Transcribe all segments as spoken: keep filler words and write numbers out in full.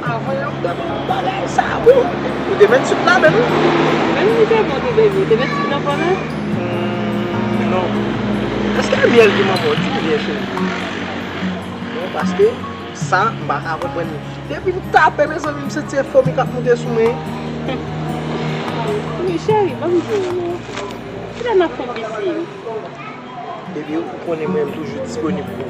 Avan yè ou te ban m bagay sa, wi. Ou te met sik la menm, wi. Menm li te bon tou, baby. Ou te met sik nan pòmè? Hmm, non. Èske e myèl ki manman w di, byen cheri? Non, paske sa, m pa ka konprann li. Depi m tape, mezanmi, m santi e fomi k ap monte sou mwen. Wi, cheri, ban m di w non. Kilè n ap fè pisin? Baby, ou konnen mwen, m toujou disponib pou ou.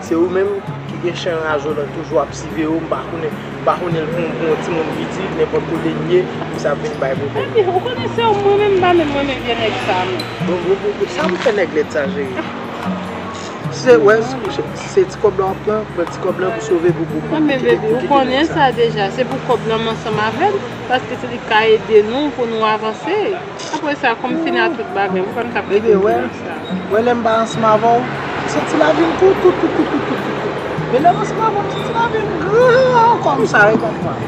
Se ou menm ki gen chen razo lan toujou ap siveye w, m pa konnen, m pa konnen l pou, pou yon timoun piti, nenpòt kote l ye, misye ap vin bay pwoblèm. Baby, ou konnen se ou mwen menm, m pa menm renmen vye nèg sa, non. Bon, bon, bon, bon, sa pou fè nèg lèd sa, cheri? Se, wè, se ti kòb la w ap pran, pran ti kòb la pou sove boubou. Non, men baby, ou konnen sa deja, se pou kòb la m ansanm avè l, paske se li k ka ede nou pou nou avanse. Apre sa, kòm m fini ak tout bagay, m konn sa. Bebe, wè, wè lè m pa ansanm avè w, m santi lavi m tou, tou, tou. Men lè m ansanm avè w, m santi lavi m gran kòm sa, regarde-moi.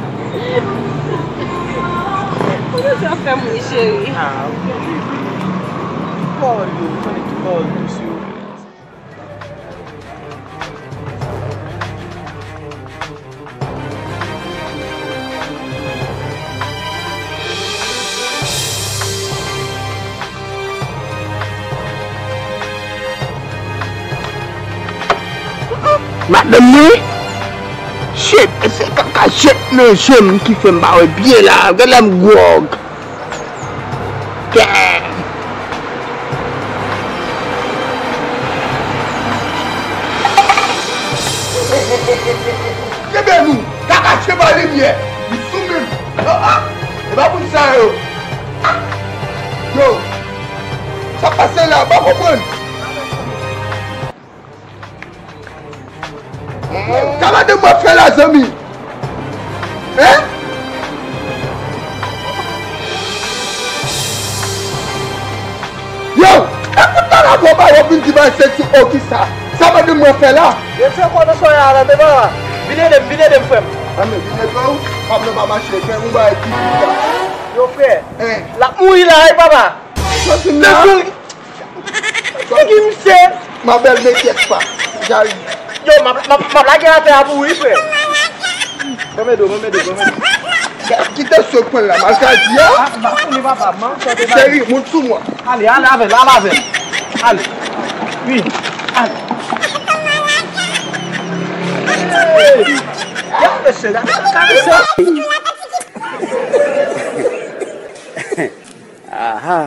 Ou te sa fè m ri, cheri. Ah, ok, bebe. Pawòl yo, konnen ki pawòl dous yo. Madanm mwen, shit, se kaka shit nan je m ki fè m pa wè byen la. Gade lè m gwòg. Damn. Kenbe nou, kaka chen pa limyè. Li sou menm. Ah, ah. E pa moun sa yo. Ah. Yo. Sa pase la, m pa konprann. Sa madanm mwen fè la, zanmi? Hein? Yo, e kout la la, bon, ba, yo vin di ba, se ti o ki sa. Sa madanm mwen fè la? Yo fè kò nan soyè a la, men ba, vin ede m, vin ede m, frè m. Ah, men vin ede w, pa m nan pa mache, fè yon bagay ki di sa. Yo, frè, hein? L ap mouri la, wi, papa. Sa vin la? Figi misye. Ma belle, ne t'inquiète pas. J'arrive. Yo, m ap, m ap, m ap lage atè a pou ou, wi, frè. Ban m ede w, ban m ede w, ban m ede w. Kite sou pwen la, malkadi a. Ah, m pa konnen, papa, m ap tande. Cheri, mont sou mwen. Ale, ale avè l, ale avè l. Ale. Wi. Ale. Hey! Gade mesye, gade, gade mesye. Aha.